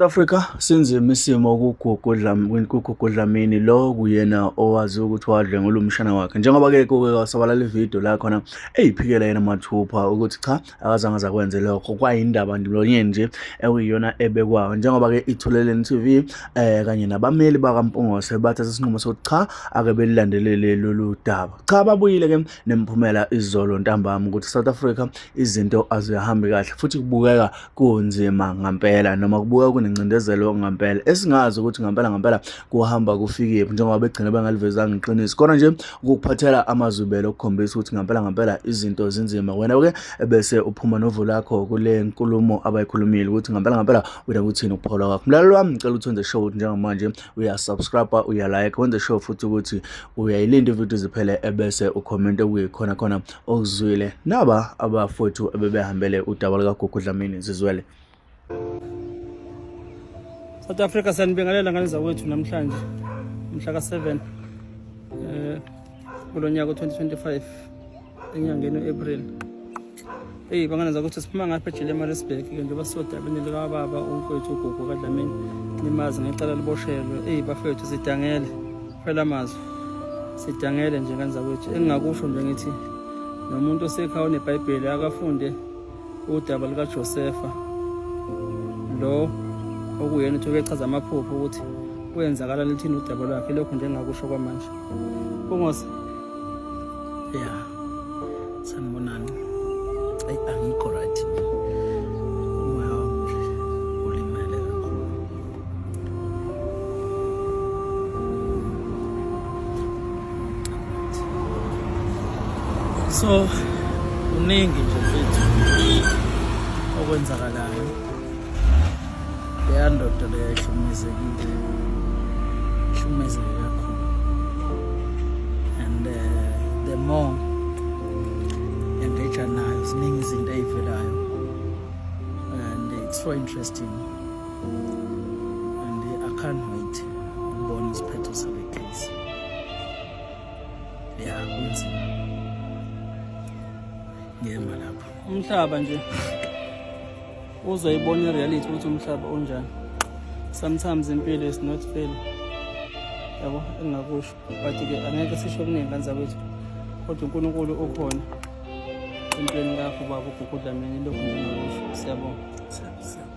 Africa sinzima isimo kuGugu Dlamini lo kuyena owazi ukuthi wadlwengula umshana wakhe njengoba-ke kuke kwasabalala ividiyo la khona eyiphikela yena mathupha ukuthi cha akazange azakwenze lokho kwayindaba ndilonyeni nje ekuyiyona ebekwayo njengoba-ke iThuleleni TV kanye nabameli bakaMpungose bathatha isinqumo sokuthi cha ake belilandelele lolu daba. Cha babuyile-ke nemiphumela izolo ntambama ukuthi South Africa izinto azihambi kahle futhi kubukeka kunzima ngampela noma kubukeka kunengcindezelo ngampela esingazi ukuthi ngampela ngampela kuhamba kufikephi njengoba begcina bengalivezanga iqiniso kodwa nje ukukuphathela amazwibela okukhombisa ukuthi ngampela ngampela izinto zinzima wena ke bese uphuma novo lakho kule nkulumo abayikhulumile ukuthi ngampela ngampela wena kuthini ukuphola kwakho. Mlaleli wami ngicela ukuthi wenze sure ukuthi njengamanje uyasubscribe, uyalike, wenze sure futhi ukuthi uyayilinda ividiyo ziphele ebese ucommente okuyikhona khona okuzwile naba abafowethu ebebehambele udaba lukaGugu Dlamini zizwele. South Africa siyanibingelela ngane zakwethu namhlanje mhla ka-7 kulo nyaka u-2025 enyangeni u-April. Eyi bangane zakwethu siphuma ngapha ejele eMaritzburg ke njengoba sisodabeni likababa umfowethu uGugu kaDlamini nimazi ngecala liboshelwe. Eyi bafowethu sidangele phela amazwi sidangele nje ngane zakwethu engingakusho nje ngithi nomuntu osekhaya oneBhayibheli akafunde udaba lukaJosefa lo okuyena uthi ubechaza amaphupho ukuthi kwenzakala lithini udaba lwakhe lokhu nje engingakusho kwamanje. Mpungose. Ya, sanibonani. Ayi angikho right mina. Umoya wami nje ulimele kakhulu. So kuningi nje mfethu okwenzakalayo. Leya ndoda leya ihlukumezekile. Ihlukumezeke kakhulu. And the more engage nayo ziningi izinto ey'velayo and it's so interesting and I can't wait ukubona isiphetho sale case. Ya kunzima. Ngiyema lapho. Umhlaba nje uzoyibona i-reality ukuthi umhlaba unjani. Sometimes impilo is not fair. Yabo engingakusho but ke angeke sisho okuningi ngane zakwethu kodwa uNkulunkulu ukhona empilweni kakho baba uGugu Dlamini lokhu nje engingakusho. Siyabonga. Siyabonga.